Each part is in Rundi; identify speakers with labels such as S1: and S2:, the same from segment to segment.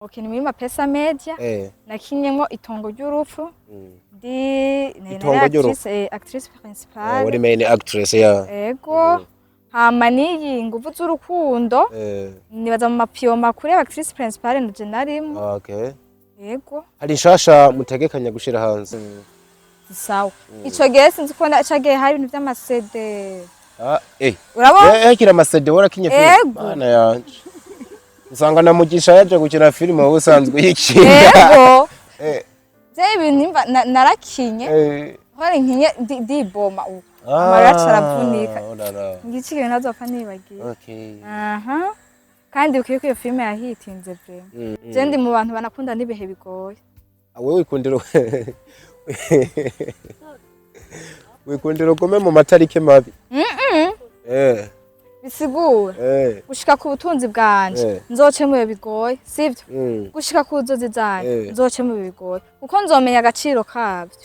S1: Okay, ni muri Mapesa Media. Nakinyemo Itongo ry'urupfu. Ndi
S2: Itongo
S1: nari
S2: ry'urupfu.
S1: actrice, actrice principale.
S2: Wari main actress ya.
S1: Ego. Hama n'iyi Nguvu z'urukundo, nibaza mu mapiyo makuru y'actrice principale nje narimo. Ego.
S2: Hari nshasha mutegekanya gushira hanze?
S1: Sawa, ico gihe sinzi ko cagihe hari ibintu vy'ama CD.
S2: Ah, eh.
S1: Urabona?
S2: Hakiri ama CD warakinye film?
S1: Ego.
S2: Mana yanje. Usanga na Mugisha yaje gukina film wowe usanzwe uyikina.
S1: Ego. Je ibintu nimba narakinye. Hari nkinye ndiboma uko. Amarira aravunika.
S2: Oh la la.
S1: Ngiki kintu ntazopfa nibagiye. Aha. Kandi ukwiye ko iyo filime yahitinze vraiment. Je ndi mu bantu banakunda n'ibihe bigoye.
S2: Wewe wikundira ugume mu matariki mabi.
S1: Bisigura gushika ku butunzi bwanje nzoce mu bihe bigoye, sivyo? Gushika ku nzozi zanje nzoce mu bihe bigoye, kuko nzomenya agaciro kavyo.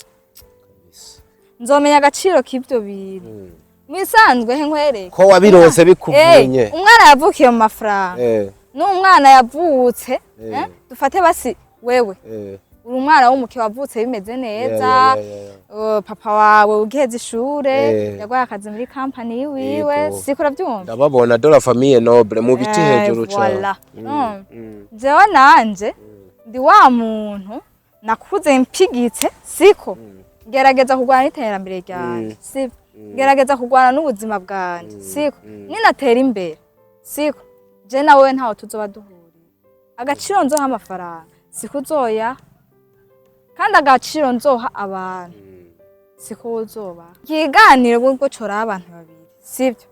S1: Nzomenya agaciro k'ivyo bintu. Mwisanzwe he nkwereke.
S2: Ko wabironse bikuvunye.
S1: Umwana yavukiye mu mafaranga n'umwana yavutse, dufate basi wewe uri umwana w'umuke wavutse bimeze neza. Papa wawe ugiheza ishure yaguhaye akazi muri kampani yiwiwe. Siko uravyumva?
S2: Ndababona de la famille noble mu biti hejuru cyane.
S1: Voilà. Jewe nanje ndi wa muntu nakuze mpigitse, siko ngerageza kurwana n'iterambere ryanje, siko ngerageza kurwana n'ubuzima bwanje, siko ninatera imbere, siko je nawe ntaho tuzoba duhuriye. Agaciro nzoha amafaranga siko uzoya, kandi agaciro nzoha abantu siko uzoba. Ikiganiro bwo cora abantu babiri, sibyo,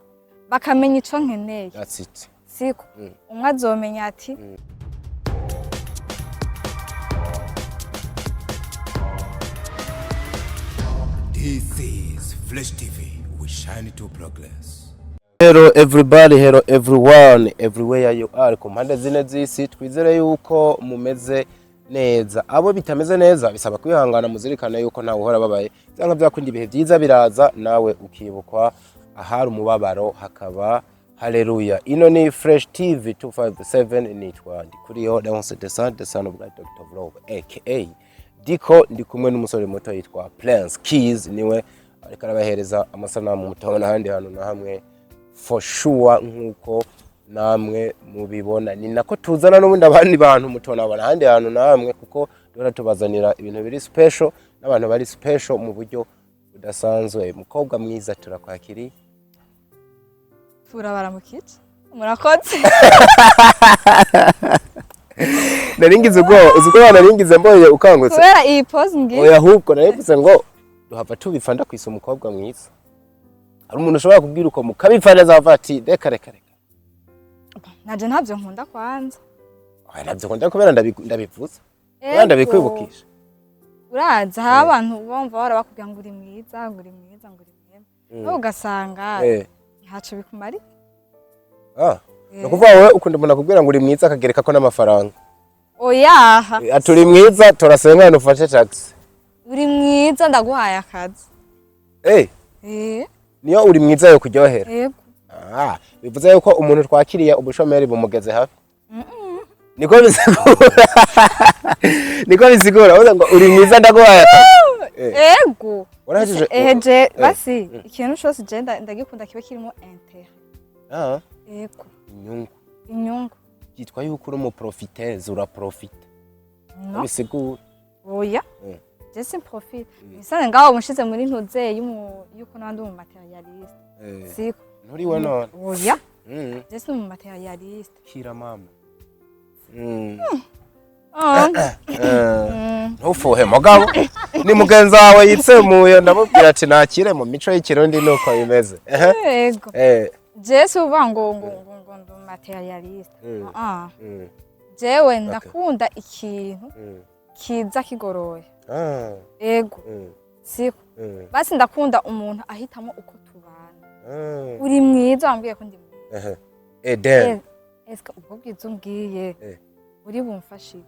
S1: bakamenya ico nkeneye.
S2: That's it.
S1: Siko umwe azomenya ati
S3: This is Flash TV. We shine to progress.
S2: Hello everybody, hello everyone, everywhere you are, ku mpande zine z'isi, twizere yuko mumeze neza. Abo bitameze neza bisaba kwihangana, muzirikane yuko ntawe uhora babaye. Cyangwa byakunda ibihe byiza biraza nawe ukibukwa ahari umubabaro hakaba haleluya. Ino ni Fresh TV 257, nitwa Ndikuriyo Leonce Desan, the son of God, Dr. Vlog aka Diko. Ndi kumwe n'umusore muto yitwa Prince Keys, niwe ariko arabahereza amasanamu mutabona ahandi hantu na hamwe for sure. Nkuko namwe mubibona, ni nako tuzana n'ubundi abandi bantu mutonabona ahandi hantu namwe, kuko duhora tubazanira ibintu biri special n'abantu bari special mu buryo budasanzwe. Mukobwa mwiza, turakwakiriye.
S1: Turabaramukije, murakoze.
S2: Naringize ubwoba, uzi ubwoba naringize mbonye ukangutse?
S1: Kubera iyi pose ngiye?
S2: Oya, ahubwo narivuze ngo duhava tubipfa ndakwisa umukobwa mwiza. Hari umuntu ushobora kubwira uko mukabipfa neza avuga ati reka reka reka.
S1: Naje ntabyo nkunda kwanza.
S2: Oya, ntabyo nkunda kubera ndabivuze kubera ndabikwibukisha.
S1: Uraza hari abantu bumva bahora bakubwira ngo uri mwiza, ngo uri mwiza, ngo uri mwiza, nawe ugasanga ntacyo bikumariye.
S2: Ah, ni ukuvuga wowe ukunda umuntu akubwira ngo uri mwiza akagereka ko n'amafaranga?
S1: Oyaha.
S2: Ati uri mwiza, turasenga ufashe taxi.
S1: Uri mwiza, ndaguhaye akazi.
S2: Niyo uri mwiza yo kuryohera?
S1: Yego.
S2: Ah, bivuze yuko umuntu twakiriye ubushomeri bumugeze hafi. Niko bisigura, niko bisigura uvuze ngo uri mwiza ndaguhaye akazi.
S1: Ego.
S2: Warahejeje?
S1: Eje basi ikintu cyose je ndagikunda kiba kirimo intérêt.
S2: Ah,
S1: Ego.
S2: inyungu.
S1: Inyungu.
S2: Byitwa yuko uri umuprofiteze, uraprofita.
S1: No.
S2: Bisigura.
S1: Oya. Je simprofite bisanzwe ngaho mushize muri ntuze yuko n'abandi mu matérialiste. Siko.
S2: Nturi we none?
S1: Oya. Je si mu matérialiste.
S2: Kira mama.
S1: Oh.
S2: Ntufuhe mugabo, ni mugenzi wawe yitsemuye, ndamubwira ati nakire mu mico y'ikirundi nuko bimeze. Ehe.
S1: Ego. Je si uvuga ngo ndi matérialiste. Ah. Jewe ndakunda ikintu kiza kigoroye. Ego. Siko. Basi ndakunda umuntu ahitamo uko tubana. Uri mwiza, wambwiye ko ndi mwiza.
S2: Ehe. Eden.
S1: Eske ubwo bwiza umbwiye uri bumfashe iki?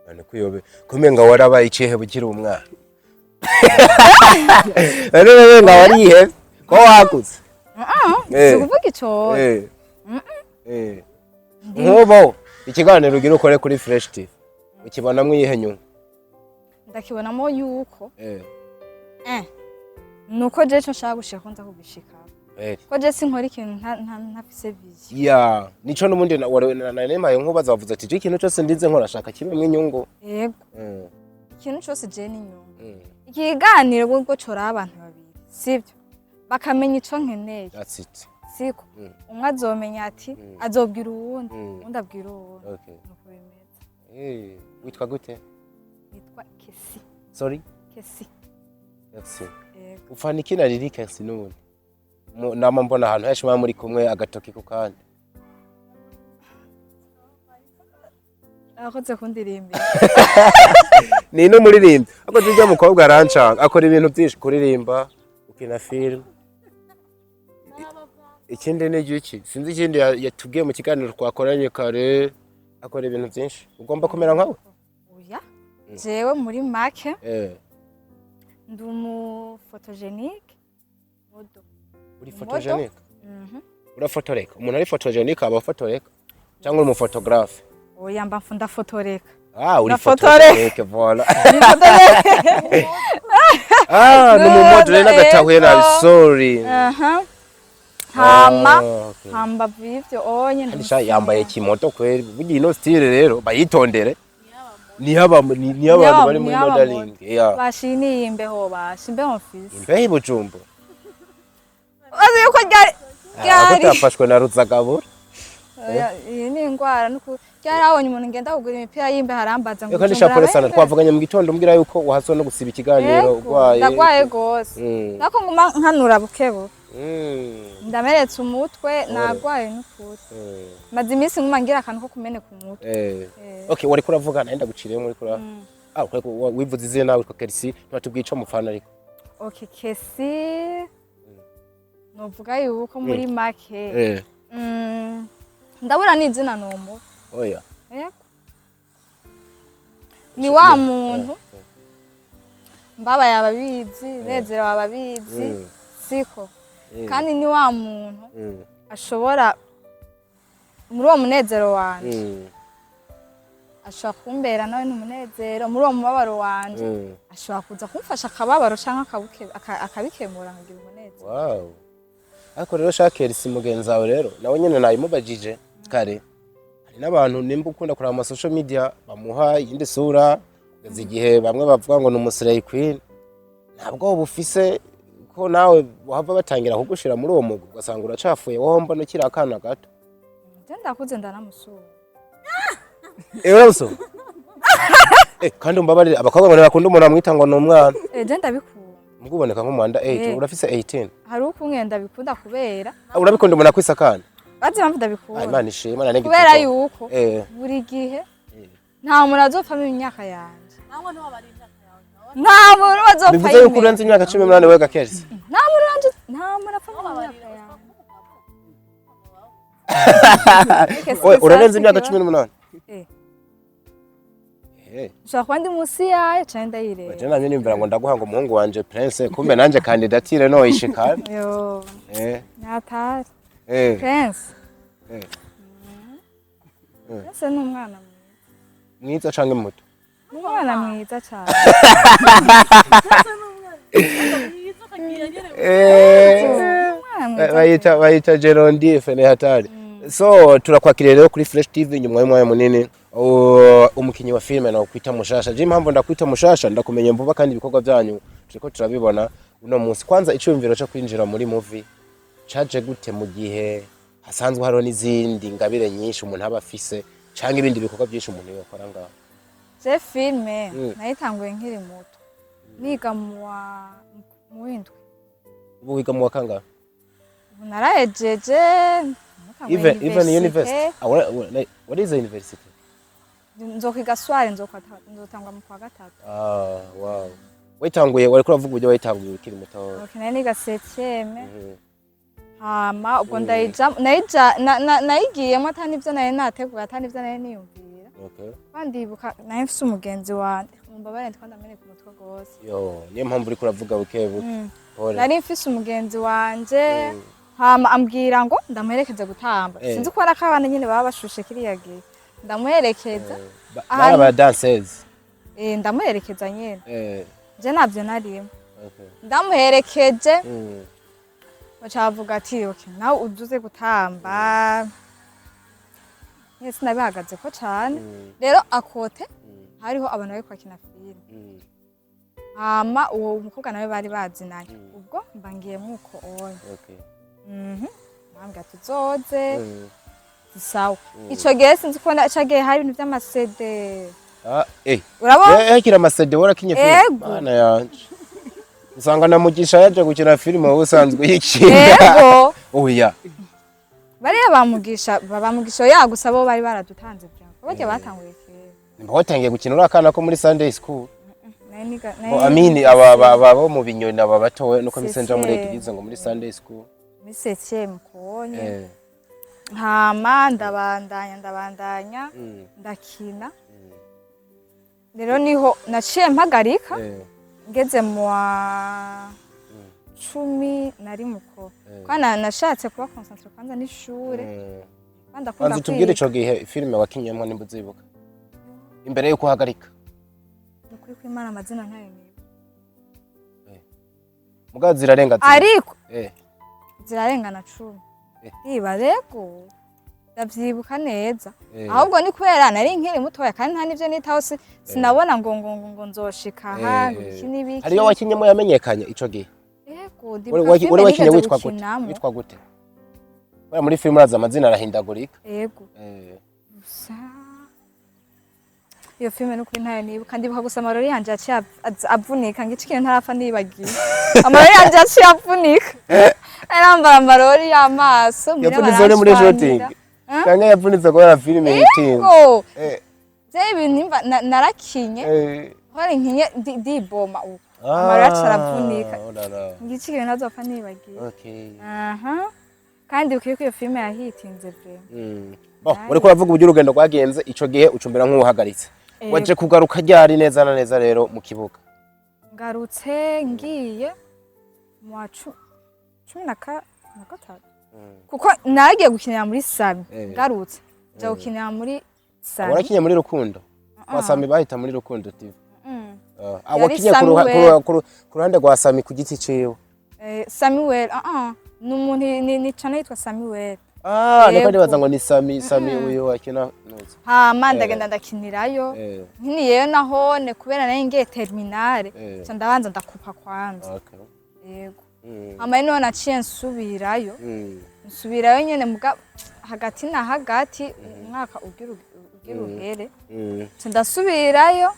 S2: Bane kuyobe kumenga warabaye ikihe bukiri umwana, rero nga warihevye ko wakuze.
S1: Si ukuvuga ico.
S2: Nk'ubu ikiganiro ugira ukore kuri Fresh TV, ukibonamwo iyihe nyungu?
S1: Ndakibonamo yuko nuko je ico nshaka gushika ko nza kugishika, ko je sinkora ikintu ntafise vision.
S2: Ya, nico n'ubundi nemaye nkubaza, wavuze ati: "Je ikintu cyose ndinze nkora shaka kibemwo inyungu."
S1: Yego. Ikintu cose je ni inyungu. Ikiganiro ubwo coraba abantu babiri, sibyo, bakamenya ico nkeneye.
S2: That's it.
S1: Siko? Umwe azomenya ati azobwira uwundi, uwundi abwira uwundi. Nuko bimeze.
S2: Witwa gute?
S1: Nitwa Kesi.
S2: Sorry?
S1: Kesi.
S2: Merci.
S1: Yego.
S2: Ufana iki na Lili Kesi n'ubundi? Nama mbona ahantu henshi muba muri kumwe, agatoki ku kandi.
S1: Arakoze kundirimbira.
S2: Ni n'umuririmbyi, ariko tujya mukobwa arancanga, akora ibintu byinshi: kuririmba, gukina film, ikindi ni igiki, sinzi ikindi yatubwiye mu kiganiro twakoranye kare. Akora ibintu byinshi, ugomba kumera nkawe.
S1: Oya, jewe muri make ndi umu photogénique model.
S2: Uri
S1: Model.
S2: photogénique? Urafotoreka? Umuntu ari photogénique aba afotoreka, cyangwa uri umuphotographe?
S1: Oya, mba ndafotoreka.
S2: Ah, uri
S1: Ndafotoreka.
S2: photogénique, voilà.
S1: Ni photogénique.
S2: Ah, ni umumodel n'agatahuye nabi, sorry.
S1: Aha, hama
S2: Ah, okay.
S1: hambavu y'ivyo onye
S2: Kandi sha yambaye kimoto kweri. Burya ino style rero bayitondere, niyo abantu bari muri modeling, yeah.
S1: Bashimiye imbeho, basha imbeho mfise.
S2: Imbeho i Bujumbura?
S1: Uzi yuko ryari
S2: Ako
S1: ryari
S2: tafashwe na ruzagabura.
S1: Oya, iyi ni ingwara nuko ryarabonye umuntu ngenda kugura imipira y'imbeho arambaza ngo
S2: Kandi
S1: Bujumbura
S2: sha, pole sana.
S1: bembe.
S2: Twavuganye mu gitondo umbwira yuko wahaswe no gusiba ikiganiro.
S1: Yego,
S2: urwaye.
S1: Ndagwaye gose. Nako nguma nkanura bukebu. Ndameretse umutwe, nagwaye n'ukuri. Maze iminsi nguma ngira akantu ko kumeneka umutwe.
S2: Okay, wariko uravuga, nari ndaguciriye muri kura. Ah, wivuze izina, witwa Kersi, ntibatubwiye ico mupfana ariko.
S1: Okay, Kesi, novuga yuko muri make ndabura n'izina nomuha.
S2: Oya.
S1: Yego. Ni wa muntu mbabaye ababizi, nezerewe ababizi, siko? Kandi ni wa muntu ashobora muri uwo munezero wanje ashobora kumbera nawe n'umunezero, muri uwo mubabaro wanje ashobora kuza kumfasha akababaro canke akabikemura nkagira umunezero.
S2: Wow. Ariko rero Shakeri si mugenzi wawe rero, nawe nyene nayimubajije kare. Hari n'abantu, nimba ukunda kuraba ama social media, bamuha iyindi sura, kugeza igihe bamwe bavuga ngo ni umuslay queen. Ntabwo bufise ko nawe wahava batangira kugushira muri uwo mugwi, ugasanga uracafuye, wowe mbona ukiri akana gato?
S1: Je ndakuze, ndanamusura.
S2: Uramusura? Kandi umbabarire, abakobwa ngo ntibakunda umuntu amwita ngo ni umwana.
S1: Je ndabikunda.
S2: Muguboneka nk'umuhanda 8. Urafise 18.
S1: Hari ukumwe ndabikunda kubera
S2: Ah, urabikunda umuntu akwise akana?
S1: Bazi impamvu
S2: Ah,
S1: ndabikunda?
S2: Imana ishima na
S1: Kubera yuko buri gihe nta muntu azopfamo imyaka yanje, nta muntu azopfa
S2: Bivuze yuko urenze imyaka 18 wega, Kersi?
S1: Nta muntu wanje, nta muntu apfa mu myaka yanje.
S2: Oya, urarenze imyaka 18?
S1: Eh.
S2: Eh.
S1: Ushobora kuba ndi munsi yayo canke ndayireba.
S2: Je namye nimvira ngo ndaguha ngo umuhungu wanje Prince, kumbe nanje candidature no ishikana.
S1: Yo, nyatari. Prince. Prince ni umwana mwiza.
S2: Mwiza canke muto?
S1: Ni umwana mwiza cane. Umwana mwiza.
S2: Bayita Gerondife, ni hatari. So turakwakiriye rero kuri Fresh TV nyuma y'umwanya munini. Umukinyi wa filime nakwita mushasha. Je impamvu ndakwita mushasha, ndakumenya vuba, kandi ibikorwa byanyu turiko turabibona uno munsi. Kwanza iciyumviro cyo kwinjira muri movie caje gute, mu gihe hasanzwe hariho n'izindi ngabire nyinshi umuntu aba afise, canke ibindi bikorwa byinshi umuntu yokora ngaho?
S1: Je filime nayitanguye nkiri muto, niga mu w'indwi.
S2: Ubu wiga mu wa kangahe?
S1: Ubu narahejeje, natanguye
S2: Even
S1: université.
S2: university? Ah, what is a university?
S1: Nzokwiga soir, nzotangwa mu kwa gatatu.
S2: Ah, wow. Wayitanguye, wariko uravuga uburyo wayitanguye ukiri muto.
S1: Okay, nari niga septième. Hama ubwo ndayija nayigiyemo ata nivyo nari nateguye, ata nivyo nari niyumvira. Kandi ndibuka nari mfise umugenzi wanje, mumbabarire, ndiko ndameneka umutwe gose.
S2: Yo, niyo mpamvu uriko uravuga buke buke. Pole.
S1: Nari mfise umugenzi wanje. Hama ambwira ngo ndamuherekeze gutamba. Sinzi ko ari abana nyine baba bashushe kiriya gihe. Ndamuherekeza.
S2: Bari aba dancers.
S1: Ndamuherekeza nyine. Je navyo narimo. Ndamuherekeje, baca bavuga ati: "Okay, nawe uzuze gutamba." Nyine sinabihagaze ko cane. Rero à côté hariho abantu bariko bakina filime. Hama uwo mukobwa nawe bari bazinanye, ubwo mba ngiye mwuko oya. Bambwira tuzoze. Sawa, ico gihe sinzi ko ico gihe hari ibintu vy'ama CD.
S2: Ah, eh.
S1: Urabona?
S2: Hakiri ama CD, warakinye filime?
S1: Ego.
S2: Mana yanje. Usanga na Mugisha yaje gukina filime, wowe usanzwe uyikina.
S1: Ego.
S2: Oya.
S1: Bariya bamugisha, bamugisha ya gusa bo bari baradutanze vya barya batanguye kera.
S2: Nimba watangiye gukina uri akana ko muri Sunday school.
S1: Nari niga
S2: Bo amini aba bo mu binyoni, aba batowe nuko misenja muri
S1: Septième.
S2: église ngo muri Sunday school.
S1: Muri septième konye. Hama ndabandanya, ndabandanya, ndakina. Rero niho naciye mpagarika. Ngeze mu wa 11 ko kandi nashatse kuba concentré kwanza n'ishure. Kandi ndakunda
S2: Banza utubwire
S1: kwiga.
S2: ico gihe filime wakinyemwo nimba uzibuka. Imbere yuko uhagarika.
S1: Ni ukuri kw'Imana, amazina ntayo nibuka.
S2: Mugabo zirarenga zibiri.
S1: Ariko zirarengana 10. Ndiba rego ndavyibuka neza. Ahubwo ni kubera nari nkiri mutoya kandi nta n'ivyo nitaho, sinabona ngo nzoshika aha, ngo iki n'ibiki.
S2: Hariyo wakinyemo yamenyekanye ico gihe?
S1: Yego,
S2: Wari
S1: ndibuka filime
S2: wari wakinye
S1: nigeze
S2: witwa gute?
S1: gukinamo.
S2: Witwa gute? Kubera muri filime uraza amazina arahindagurika.
S1: Yego. Gusa iyo filime nukuri ntayo nibuka. Ndibuka gusa amarori yanje yaciye avunika, ngo ico kintu ntarapfa nibagiye, amarori yanje yaciye avunika, arambara amarori y'amaso muhira.
S2: Yavunitse uri muri shooting?
S1: Baranshwanira.
S2: Canke yavunitse kubera filime yitinze?
S1: Yego. Je ibintu nimba narakinye, hori nkinye ndiboma uko amarori yacu aravunika.
S2: Oh la la.
S1: Ngo iki kintu ntazopfa nibagiye. Aha, kandi ukwiye ko iyo filime yahitinze vraiment.
S2: Bon, uriko uravuga uburyo urugendo rwagenze ico gihe ucumbera nk'uwuhagaritse.
S1: Yego.
S2: Waje kugaruka ryari neza na neza rero mu kibuga?
S1: Ngarutse ngiye mu wa 13, kuko naragiye gukinira muri Sami. Ngarutse nja gukinira muri Sami.
S2: Warakinye muri Rukundo? Kwa
S1: Ah.
S2: Sami bahita muri Rukundo TV. Ah,
S1: Yari
S2: wakinye
S1: Samuel.
S2: ku ruhande rwa Sami ku giti ciwe?
S1: Samuel, ah ah, ni umuntu ni channel yitwa Samuel.
S2: Ah, niko
S1: Yego.
S2: ndibaza ngo ni Sami, Sami uyu wakina nuzi.
S1: Hama ndagenda ndakinirayo. Nkiniyeyo nahone kubera nari ngiye terminale, nca ndabanza ndakupa kwanza. Yego. Hama niho naciye nsubirayo. Nsubirayo nyene muga hagati na hagati umwaka ugira uhere. Nca ndasubirayo,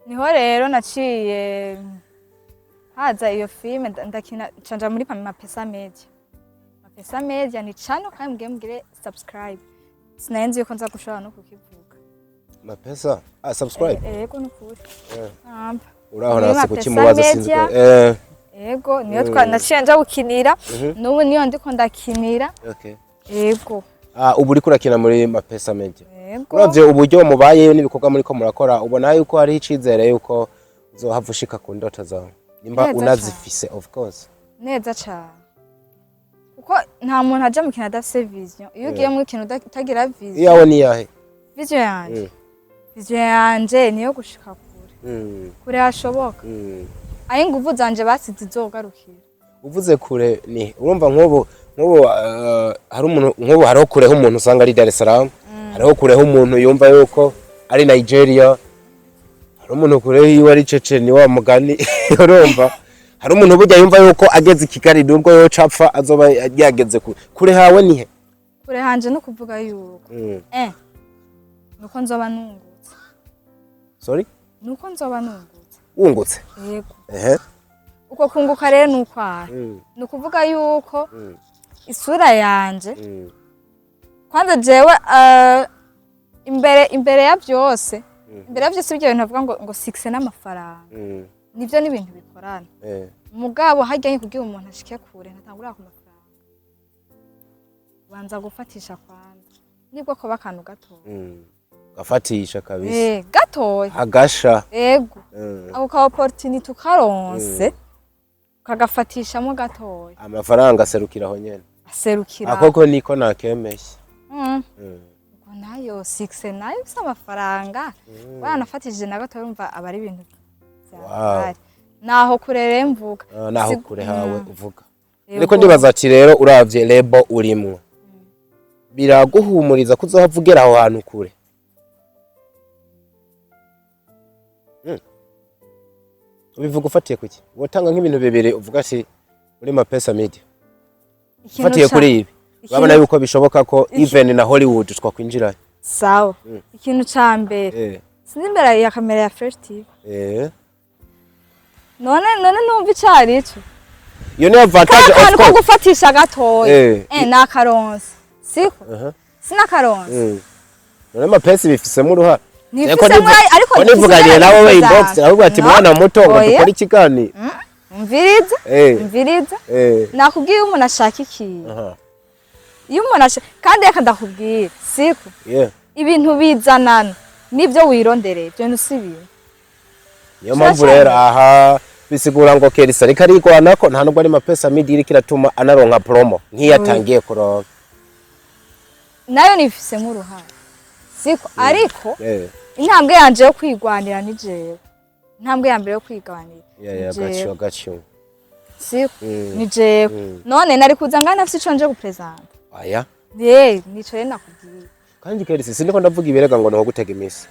S1: niho rero naciye haza iyo filime ndakina, nca nja muri Mapesa Media. Mapesa Media ni channel, kandi mugiye mugire subscribe. Sinari nzi yuko nza gushobora no kukivuga.
S2: Mapesa. Ah, subscribe.
S1: Yego, nukuri. Amba.
S2: Uraho
S1: Muri
S2: nase
S1: Mapesa
S2: kukimubaza sinzi
S1: Media.
S2: ko
S1: Yego, niyo twa naciye nja gukinira. N'ubu niyo ndiko ndakinira. Yego.
S2: Ah, ubu uriko urakina muri Mapesa Media.
S1: Yego.
S2: Uravye uburyo mubayeyo n'ibikorwa muriko murakora, ubona yuko hariho icizere yuko uzohava ushika ku ndoto zawe? Nimba
S1: Neza.
S2: unazifise, of course.
S1: Neza cane, kuko nta muntu aja mu kintu adafise vision. Iyo ugiye mu kintu utagira vision.
S2: Iyawe ni iyahe?
S1: Vision yanje, vision yanje niyo gushika kure, kure hashoboka, aho inguvu zanje basize izogarukira.
S2: Uvuze kure, ni urumva nk'ubu hari umuntu nk'ubu, hariho kure h'umuntu usanga ari Dar es Salaam, hariho kure h'umuntu yumva yuko ari Nigeria, hari umuntu kure yiwe ari Checheni, wa mugani. Urumva hari umuntu burya yumva yuko ageze i Kigali nubwo yoca apfa azoba yageze kure. Kure hawe nihe?
S1: Kure hanje no kuvuga yuko nuko nzoba nungutse.
S2: Sorry?
S1: Nuko nzoba nungutse.
S2: Wungutse?
S1: Yego. Uko kunguka rero ni ukwaha, ni ukuvuga yuko isura yanje kwanza jewe, imbere ya byose, imbere ya byose, ibyo bintu bavuga ngo succès n'amafaranga, nivyo n'ibintu bikorana. Mugabo harya kugira umuntu ashike kure ntatangurira ku mafaranga, banza gufatisha kwanza, nibwo koba akantu gatoya.
S2: Gafatisha kabisa.
S1: Gatoya.
S2: Agasha.
S1: Ego. Ako ka opportunity ukaronse. Ukagafatishamo gatoya.
S2: Amafaranga aserukira aho nyene.
S1: Aserukira.
S2: Akoko niko nakemeye.
S1: Ubwo nayo succès nayo ifise amafaranga, waranafatishije na gatoya, urumva aba ari ibintu vya naho kure rero mvuga.
S2: Ah, naho kure hawe uvuga.
S1: Yego.
S2: Ariko ndibaza ati rero uravye label urimwo, biraguhumuriza ko uzohava ugera aho hantu kure. Ubivuga ufatiye kuki? Wotanga nk'ibintu bibiri uvuga ati muri Mapesa Media
S1: Ikintu
S2: ufatiye kuri ibi, urabona yuko bishoboka ko even na Hollywood twakwinjirayo.
S1: Sawa, ikintu ca mbere, sinzi imbere ya kamera ya Fresh TV. None numva ico arico.
S2: Iyo ni advantage, of
S1: Akantu ko
S2: course.
S1: gufatisha gatoya. Ni akaronse, siko?
S2: Aha.
S1: Sinakaronse.
S2: None Mapesa bifisemo uruhara?
S1: Ntifisemo, ariko
S2: Ko nivuganiye nawe we inbox, ahubwo ati
S1: No.
S2: mwana muto ngo
S1: Oya.
S2: dukore ikiganiro.
S1: Umviriza. Umviriza. Nakubwiye, iyo umuntu ashaka ikintu, iyo umuntu ashaka, kandi reka ndakubwira, siko? Ibintu bizanana nibyo wirondereye, ibyo bintu si ibintu.
S2: Niyo mpamvu rero aha bisigura ngo Kerisa ariko arigwanako, nta nubwo ari Mapesa Media iriko iratuma anaronka promo nk'iyo atangiye kuronka.
S1: Nayo nifisemo uruhara, siko? Ariko intambwe yanje yo kwigwanira ni jewe, intambwe ya mbere yo kwigwanira ni jewe.
S2: Got you, got you.
S1: Siko? Ni jewe. None nari kuza ngana afise ico nje gupresenta?
S2: Aya.
S1: Ye, nico rero nakubwiye.
S2: Kandi Kerisi, siniko ndavuga ibirega ngo niho gutega imisi.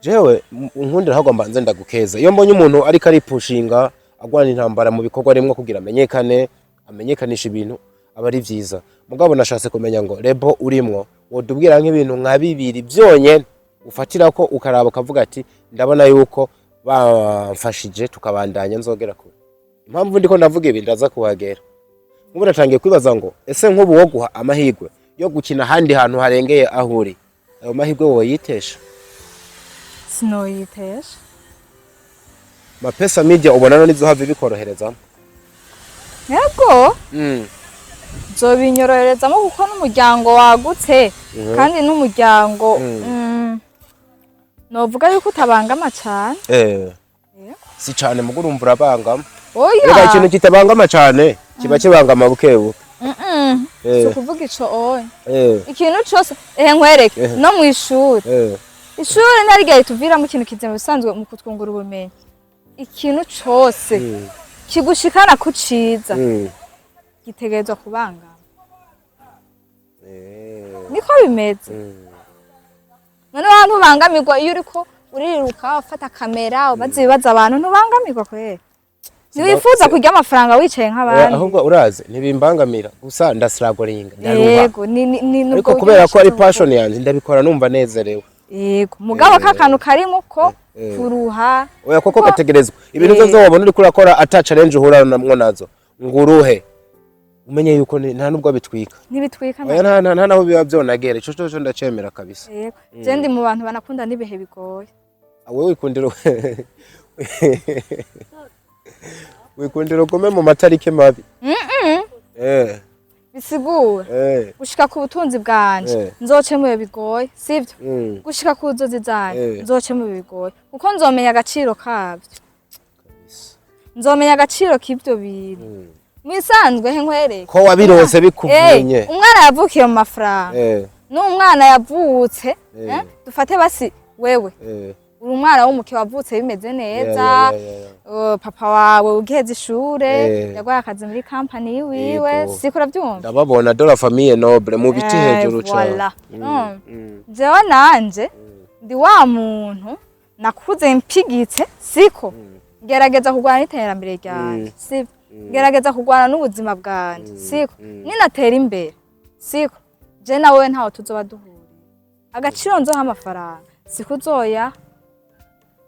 S2: Jewe unkundira ahubwo mbanze ndagukeza. Iyo mbonye umuntu ariko aripushinga, agwana intambara mu bikorwa rimwe kugira amenyekane, amenyekanisha ibintu, aba ari vyiza. Mugabo nashatse kumenya ngo label urimwo, wodubwira nk'ibintu nka bibiri vyonyene ufatira ko ukaraba ukavuga ati ndabona yuko bamfashije tukabandanya nzogera kure. Impamvu ndiko ndavuga ibi, ndaza kuhagera. Nk'ubu natangiye kwibaza ngo ese nk'ubu wo guha amahirwe yo gukina ahandi hantu harengeye aho uri, ayo mahirwe woyitesha?
S1: Sinoyitesha.
S2: Mapesa Media ubona none izohava ibikoroherezamo?
S1: Yego. Zobinyoroherezamo kuko n'umuryango wagutse, kandi n'umuryango novuga yuko utabangama cane.
S2: Si cane, mugo urumva urabangama.
S1: Oya.
S2: Reka, ikintu kitabangama cane kiba kibangama bukebuke.
S1: Si ukuvuga ico, oya. Ikintu cose, ehe, nkwereke, no mw'ishuri, ishuri ntarigera rituviramo ikintu kizima bisanzwe mu kutwungura ubumenyi. Ikintu cose kigushikana ku ciza gitegerezwa kubangama. Niko bimeze. None wa ntubangamirwa iyo uriko uriruka ufata kamera ubaza ibibazo abantu? Ntubangamirwa kweri? Ntiwifuza kurya amafaranga wicaye nk'abandi?
S2: Ahubwo urazi, ntibimbangamira, gusa ndasiragoringa, ndaruha.
S1: Yego, ni nubwo
S2: Ariko
S1: buryo
S2: kubera ko ari
S1: nashize mu
S2: passion yanje, ndabikora numva nezerewe.
S1: Yego, mugabo ka kantu karimo ko kuruha.
S2: Oya, koko gategerezwa. Ibintu byose wabona uriko urakora ata challenge uhura namwo nazo ngo uruhe, umenye yuko nta nubwo bitwika.
S1: Ntibitwika.
S2: Oya, nta naho biba vyonagera. Ico cyo ndacemera kabisa.
S1: Yego, je ndi mu bantu banakunda n'ibihe bigoye.
S2: Wewe wikundira ugume mu matariki mabi.
S1: Bisigura gushika ku butunzi bwanje nzoce mu bihe bigoye, sivyo? Gushika ku nzozi zanje nzoce mu bihe bigoye, kuko nzomenya agaciro kabyo, nzomenya agaciro k'ibyo bintu. Mwisanzwe he, nkwereke.
S2: Ko wabironse bikuvunye.
S1: Umwana yavukiye mu mafaranga n'umwana yavutse, dufate basi wewe uri umwana w'umuke wavutse bimeze neza, papa wawe ugiheza ishure yaguhaye akazi muri kampani yiwiwe, siko? Uravyumva?
S2: Ndababona de la famille noble mu biti hejuru cane.
S1: Voilà. Jewe nanje ndi wa muntu nakuze mpigitse, siko? Ngerageza kurwana n'iterambere ryanje, siko? Ngerageza kurwana n'ubuzima bwanje, siko? Ninatera imbere, siko? Je nawe ntaho tuzoba duhuriye. Agaciro nzoha amafaranga siko uzoya,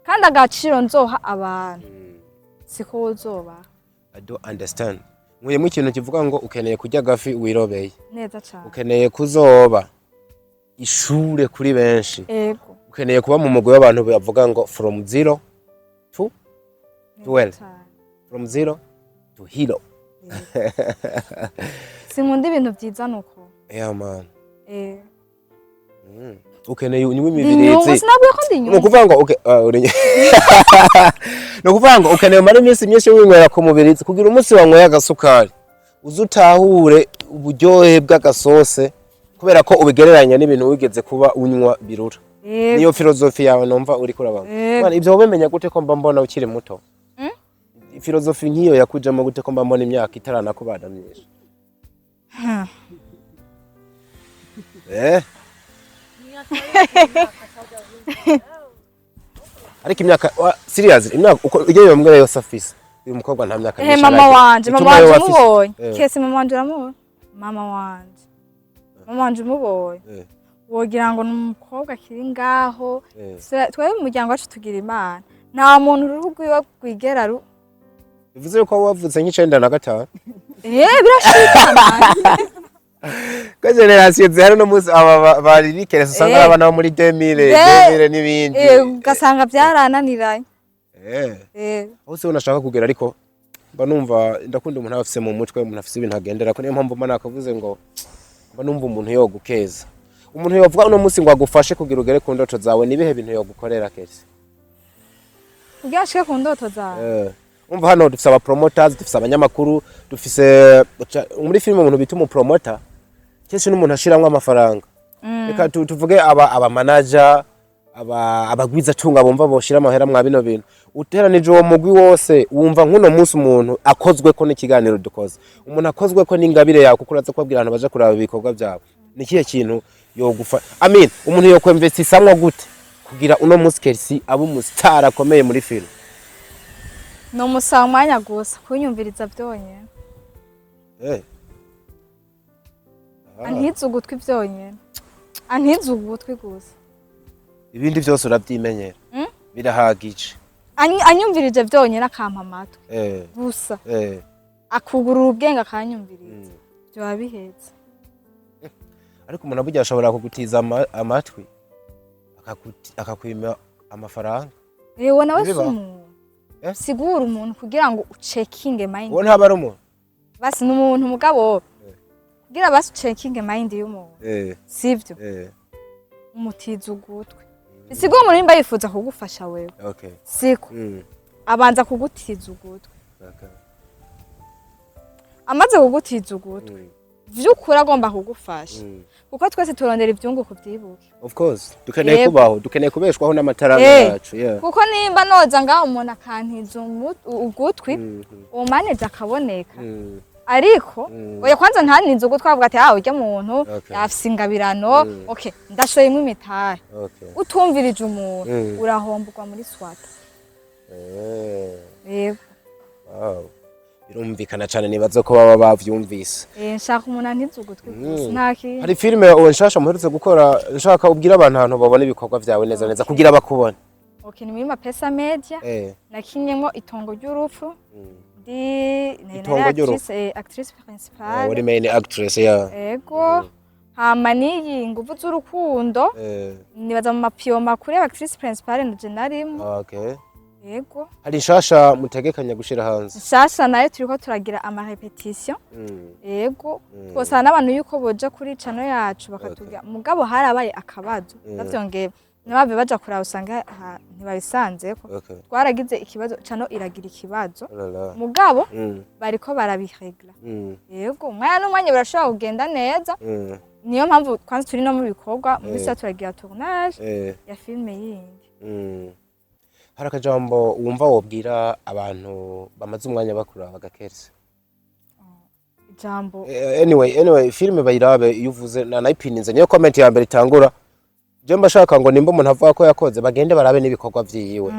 S1: kandi agaciro nzoha abantu siko uzoba.
S2: I don't understand. Nkuyemo ikintu kivuga ngo ukeneye kurya agafi wirobeye.
S1: Neza cane.
S2: Ukeneye kuzoba ishure kuri benshi.
S1: Ego.
S2: Ukeneye kuba mu mugwi w'abantu bavuga ngo from zero to
S1: Neza
S2: well.
S1: cane.
S2: From zero to hero.
S1: Sinkunda ibintu vyiza nuko.
S2: Yeah man. Ukeneye unywe
S1: Ndi inyungu.
S2: imibirizi.
S1: Sinabwiye ko ndi
S2: Ni
S1: inyungu?
S2: ukuvuga ngo okay, Ni ukuvuga ngo ukeneye umara iminsi myinshi winywera ku mubirizi kugira umunsi wanyweye agasukari uze utahure uburyohe bw'agasose, kubera ko ubigereranya n'ibintu wigeze kuba unywa birura.
S1: Yego.
S2: Niyo filozofi yawe numva uriko urabamo.
S1: Yego.
S2: Mwana, ivyo wobimenya gute ko mba mbona ukiri muto? Filozofi nk'iyo yakujemo gute ko mba mbona imyaka itaranakubana myinshi? Ariko imyaka serious, imyaka uko ujye yomwere yose afise, uyu mukobwa nta myaka
S1: Ehe,
S2: myinshi
S1: mama
S2: aragira.
S1: wanje, mama
S2: Ituma
S1: wanje
S2: yowe afise.
S1: umubonye. Kese mama wanje uramubonye? Mama wanje. Mama wanje umubonye. Wogira ngo ni umukobwa akiri ngaho. Twebwe mu muryango wacu tugira Imana. Nta muntu uruhu rwiwe rwigera ru
S2: Bivuze yuko wavutse nk'95.
S1: Birashika, man.
S2: Ko génération zihari no munsi aba baririkerese usanga ari abana bo muri 2000, 2000 n'ibindi.
S1: Ugasanga byarananiranye.
S2: Aho se unashaka kugera? Ariko mba numva ndakunda umuntu aba afise mu mutwe, umuntu afise ibintu agendera ko. Niyo mpamvu mba nakavuze ngo mba numva umuntu yogukeza, umuntu yovuga uno munsi ngo agufashe kugira ugere ku ndoto zawe, nibihe bintu yogukorera, Kesi?
S1: Kugira nshike ku ndoto zawe.
S2: Umva, hano dufise aba promoters, dufise abanyamakuru, dufise muri filime umuntu bita umupromoter kenshi n'umuntu ashiramwo amafaranga. Reka tuvuge aba manager, aba abagwizatunga bumva boshira amahera mwa bino bintu. Uteranije uwo mugwi wose, wumva nk'uno munsi umuntu akozwe ko n'ikiganiro dukoze, umuntu akozwe ko n'ingabire yawe, kuko uraza kubabwira abantu baje kuraba ibikorwa byawe, ni ikihe kintu yogufa, I mean, umuntu yokwemvestisamwo gute kugira uno munsi Kercy abe umustar akomeye muri filime?
S1: Ni umusaba umwanya gusa, kunyumviriza byonyine. Antize ugutwi byonyine, antize ugutwi gusa.
S2: Ibindi byose urabyimenyera? Birahagije?
S1: Anyumvirije byonyine, akampa amatwi gusa, akugurura ubwenge, akanyumviriza, byoba bihetse.
S2: Ariko umuntu burya ashobora kugutiza amatwi akakwima amafaranga.
S1: Yewe, nawe si
S2: Ntibibaho.
S1: umuntu. Sigura umuntu kugira ngo ucekinge mind.
S2: Uwo ntaba ari umuntu.
S1: Basi ni umuntu, mugabo kugira basi ucekinge mind y'umuntu, sivyo? Umutiza ugutwi. Bisigura umuntu nimba yifuza kugufasha wewe, siko? Abanza kugutiza ugutwi. Amaze kugutiza ugutwi, vy'ukuri agomba kugufasha, kuko twese turondera ivyunguko, vyibuke.
S2: Of course, dukeneye
S1: Yego.
S2: kubaho, dukeneye kubeshwaho n'amatara yacu, yeah.
S1: Kuko nimba noza ngaho umuntu akantiza ugutwi, uwo manager akaboneka, ariko oya, kwanza ntaninze ugutwi, avuga ati: "Ah, urya muntu yafise ingabirano, okay, ndashoyemwo imitahe." Utumvirije umuntu, urahomborwa muri swata. Yego.
S2: Wow. Birumvikana cyane, nibaza ko baba bavyumvise.
S1: Nshaka umuntu antiza ugutwi gusa, nta kindi.
S2: Hari filime uwo nshasha muherutse gukora, nshaka ubwira abantu ahantu babona ibikorwa vyawe neza neza kugira bakubone.
S1: Okay, ni muri Mapesa Media. Nakinyemo Itongo ry'urupfu, ndi nari
S2: Itongo ry'urupfu.
S1: actrice principale.
S2: Wari main actress ya.
S1: Ego. Hama n'iyi Nguvu z'urukundo, nibaza mu mapiyo makuru y'aba actrice principale nje narimo. Yego.
S2: Hari nshasha mutegekanya gushira hanze?
S1: Nshasha nayo turiko turagira ama répétition. Yego. Twosaba n'abantu yuko boja kuri channel yacu bakatubwira, mugabo harabaye akabazo, ndavyongeye ntibave baja kuraba usanga ntibabisanzeko. Twaragize ikibazo, channel iragira ikibazo.
S2: Oh la la.
S1: Mugabo bariko barabihegla. Yego, umwanya n'umwanya birashobora kugenda neza. Niyo mpamvu kwanza turi no mu bikorwa muri sa turagira tournage ya filme yindi.
S2: Hari akajambo wumva wobwira abantu bamaze umwanya bakuraba, Gakerse?
S1: Ijambo?
S2: Anyway, filime bayirabe. Iyo uvuze na nayipininze, niyo comment ya mbere itangura. Je mba shaka ngo nimba umuntu avuga ko yakoze, bagende barabe n'ibikorwa vyiwe,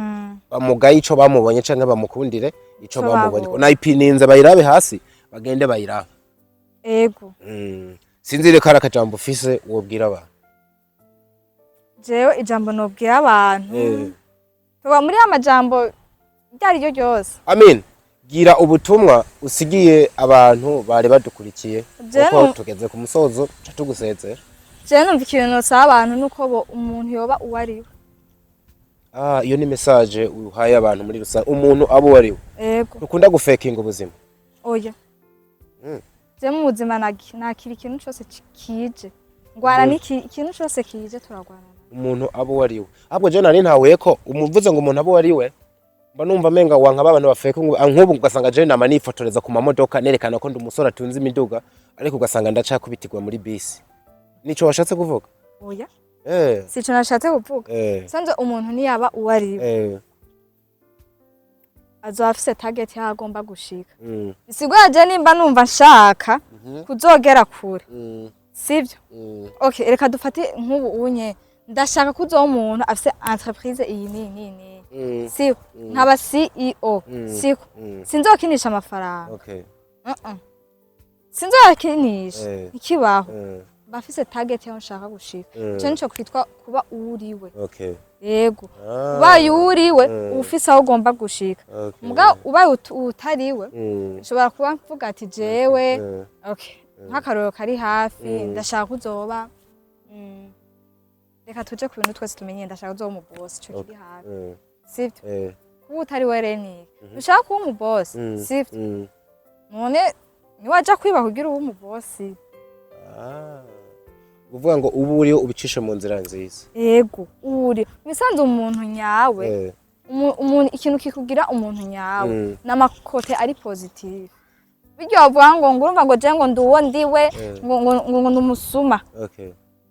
S2: bamugaye ico bamubonye canke bamukundire ico
S1: Ico
S2: bamubonye.
S1: babonye.
S2: Nayipininze, bayirabe hasi, bagende bayirabe.
S1: Ego.
S2: Sinzi reko hari akajambo ufise wobwira abantu.
S1: Jewe ijambo nobwira abantu, tuba muri amajambo iryo ari ryo ryose.
S2: Amin, gira ubutumwa usigiye abantu bari badukurikiye, kuko tugeze ku musozo, ca tugusezera.
S1: Jewe numva ikintu nosaba abantu nuko bo umuntu yoba uwo ari we.
S2: Ah, iyo ni message uhaye abantu muri rusange, umuntu abo uwo ari we.
S1: Ego.
S2: Ntukunda gufekinga ubuzima?
S1: Oya. Je mu buzima nakira ikintu cose kije, ngwana n'iki, ikintu cose kije turagwana.
S2: Umuntu abo uwo ari we. Ahubwo je nari ntahuye ko umuvuze ngo umuntu abo uwo ari we. Mba numva menga wanka abantu bafeka, nk'ubu ugasanga je nama nifotoreza ku mamodoka, nerekana ko ndi umusore atunze imiduga, ariko ugasanga ndacakubitirwa muri bisi. Nico washatse kuvuga?
S1: Oya, sico nashatse kuvuga. Sanze umuntu niyaba uwo ari we, azoba afise target yaho agomba gushika. Bisigura je nimba numva nshaka kuzogera kure, sivyo? Okay, reka dufate nk'ubu unye ndashaka kuzoba umuntu afise entreprise iyi ni ni ni, siko? Nkaba CEO, siko? Sinzokinisha amafaranga. Sinzoyakinisha. Ikibaho bafise target yaho nshaka gushika. Ico nico kwitwa kuba uwuriwe. Yego. Ubaye uwuriwe, uba ufise aho ugomba gushika. Muga ubaye utariwe, nshobora kuba mvuga ati jewe, okay, nk'akarorero kari hafi, ndashaka kuzoba, reka tuje ku bintu twese tumenye, ndashaka kuzoba umubosi, ico kiri hafi, sivyo? Kuba utari we rero ni ushaka kuba umubosi, sivyo? None niwaja kwiba kugira ube umubosi?
S2: Ah. Uvuga ngo ubu uriho ubicishe mu nzira nziza.
S1: Yego, uri misanzu umuntu nyawe. Umuntu, ikintu kikugira umuntu nyawe n'amakote ari positive. Burya bavuga ngo urumva ngo je ngo ndi uwo ndiwe, ngo ndi umusuma,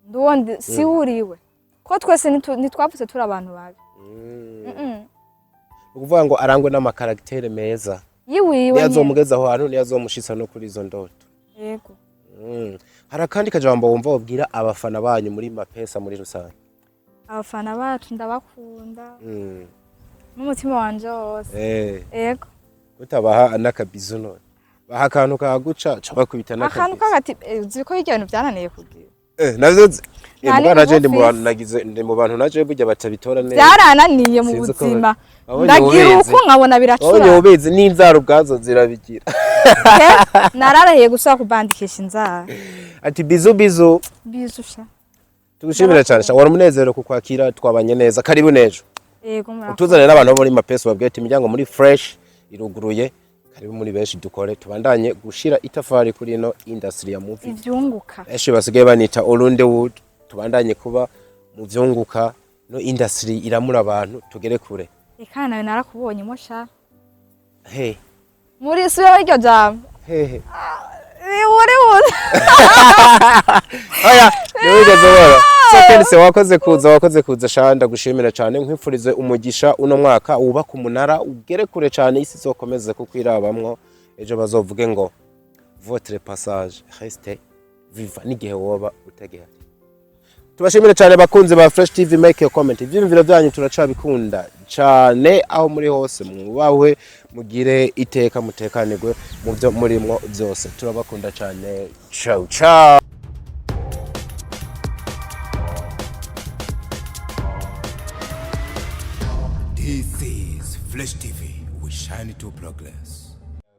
S1: ndi uwo ndi, si uriwe, ko twese ntitwavutse turi abantu babi.
S2: Ukuvuga ngo arangwe n'ama caractère meza.
S1: Yiwiwe
S2: Niyo
S1: nyene.
S2: azomugeza aho hantu, niyo azomushitsa no kuri izo ndoto.
S1: Yego.
S2: Hari akandi kajambo wumva wabwira abafana banyu muri Mapesa muri rusange?
S1: Abafana bacu ndabakunda n'umutima wanje wose. Yego.
S2: Utabaha n'akabizu none? Baha akantu kaguca, ca bakubita
S1: Akantu
S2: n'akabizu.
S1: kagati, uzi ko hirya bintu byananiye kugira.
S2: Navyo nzi.
S1: Nta
S2: Mugabo naje ndi mu
S1: n'ingufu.
S2: bantu, nagize ndi mu bantu naje burya batabitora neza.
S1: Byarananiye mu
S2: Sinzi uko
S1: buzima.
S2: Wabonye
S1: Ndagira
S2: ubizi.
S1: uko nkabona
S2: Wabonye
S1: biracura.
S2: ubizi n'inzara ubwazo zirabigira.
S1: Nararahiye gusaba kubandikisha inzara.
S2: Ati bisous, bisous.
S1: Bisous sha.
S2: Tugushimira cyane sha, wari umunezero kukwakira, twabanye neza. Karibu nejo.
S1: Yego, murakoze.
S2: Utuzanire n'abantu bo muri Mapesa, babwire ati imiryango muri Fresh iruguruye, karibu muri benshi, dukore, tubandanye gushira itafari kuri ino industry ya movie.
S1: Ivyunguka.
S2: Benshi basigaye banita Olundewood. Tubandanye kuba mu vyunguka, no industry iramura abantu, tugere kure.
S1: Eka nawe narakubonyemo sha.
S2: He?
S1: Muri suyo iryo jambo.
S2: Hehe?
S1: Uri uri.
S2: Oya, ntiwigeze ubona. So Kense, wakoze kuza, wakoze kuza sha, ndagushimira cyane, nkwifurize umugisha uno mwaka, wubaka umunara ugere kure cyane, isi izokomeze kukwirabamwo, ejo bazovuge ngo votre passage reste viva n'igihe woba utagihari. Tubashimire cyane bakunzi ba Fresh TV. Make your comment, ivyiyumviro byanyu turacabikunda cyane. Aho muri hose mwubahwe, mugire iteka, mutekanirwe mu byo murimwo byose. Turabakunda cyane. Ciao ciao.
S3: This is Fresh TV. We shine to progress.